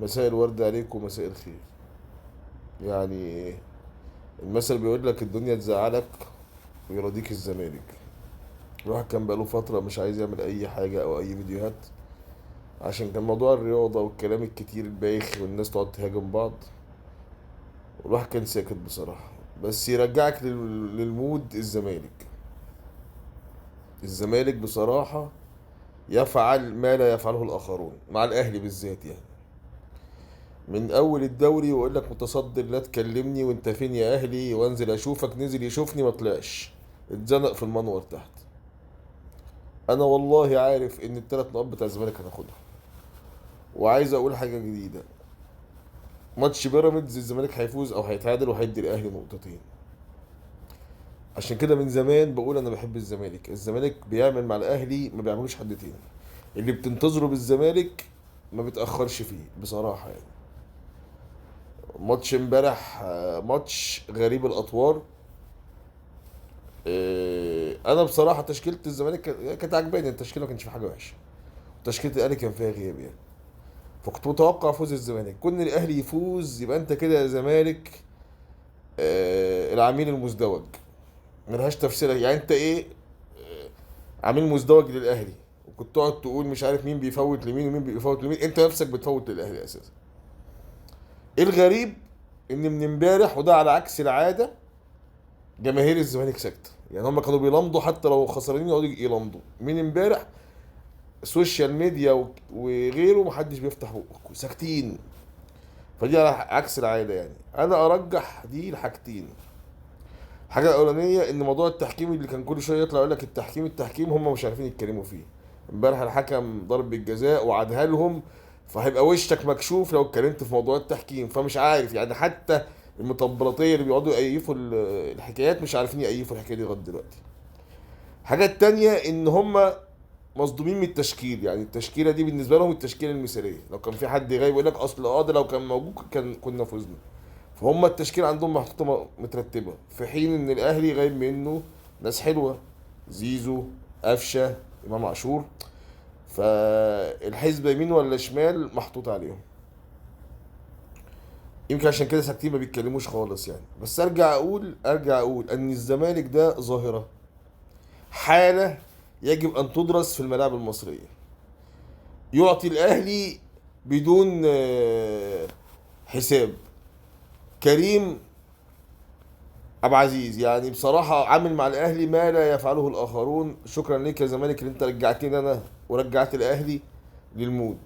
مساء الورد عليكم ومساء الخير. يعني المثل بيقول لك الدنيا تزعلك ويرضيك الزمالك. الواحد كان بقاله فترة مش عايز يعمل أي حاجة أو أي فيديوهات، عشان كان موضوع الرياضة والكلام الكتير البايخ والناس تقعد تهاجم بعض، والواحد كان ساكت بصراحة. بس يرجعك لل mood الزمالك. الزمالك بصراحة يفعل ما لا يفعله الآخرون مع الأهلي بالذات. من أول الدوري ويقول لك متصدر لا تكلمني وانت فين يا أهلي، وانزل أشوفك، نزل يشوفني ما طلعش، اتزنق في المنور تحت. أنا والله عارف إن التلات نقاط بتاع الزمالك هناخدها. وعايز أقول حاجة جديدة، ماتش بيراميدز الزمالك هيفوز أو هيتعادل وهيدي الأهلي نقطتين. عشان كده من زمان بقول أنا بحب الزمالك. الزمالك بيعمل مع الأهلي ما بيعملوش حد تاني. اللي بتنتظره بالزمالك ما بيتأخرش فيه بصراحة. ماتش امبارح، ماتش غريب الأطوار. أنا بصراحة تشكيلة الزمالك كانت عجباني، التشكيلة ما كانش فيها حاجة وحشة، تشكيلة الأهلي كان فيها غياب. فكنت متوقع فوز الزمالك. كون الأهلي يفوز يبقى أنت كده يا زمالك، العميل المزدوج، ملهاش تفسير. أنت إيه؟ عميل مزدوج للأهلي، وكنت تقعد تقول مش عارف مين بيفوت لمين ومين بيفوت لمين، أنت نفسك بتفوت للأهلي أساسا. إيه الغريب؟ إن من امبارح، وده على عكس العادة، جماهير الزمالك ساكتة. هم كانوا بيلمضوا حتى لو خسرانين يقعدوا يلمضوا. من امبارح السوشيال ميديا وغيره محدش بيفتح بقه، ساكتين. فدي على عكس العادة. أنا أرجح دي لحاجتين. الحاجة الأولانية إن موضوع التحكيم اللي كان كل شوية يطلع يقول لك التحكيم التحكيم، هم مش عارفين يتكلموا فيه. امبارح الحكم ضرب الجزاء وعدها لهم، فهيبقى وشك مكشوف لو اتكلمت في موضوع التحكيم. فمش عارف حتى المطبلاتيه اللي بيقعدوا يأيفوا الحكايات مش عارفين يأيفوا الحكاية دي لغاية دلوقتي. الحاجة التانية إن هم مصدومين من التشكيل. التشكيلة دي بالنسبة لهم التشكيلة المثالية. لو كان في حد غايب يقول لك أصل ده لو كان موجود كنا فزنا. فهم التشكيلة عندهم محطوطة مترتبة، في حين إن الأهلي غايب منه ناس حلوة، زيزو، قفشة، إمام عاشور، فالحزب يمين ولا شمال محطوط عليهم. يمكن عشان كده ساكتين ما بيتكلموش خالص. بس ارجع اقول ان الزمالك ده ظاهرة، حالة يجب ان تدرس في الملاعب المصرية. يعطي الاهلي بدون حساب. كريم عبد العزيز بصراحة عامل مع الاهلي ما لا يفعله الاخرون. شكرا لك يا زمالك اللي انت رجعتني انا ورجعت الاهلي للمود.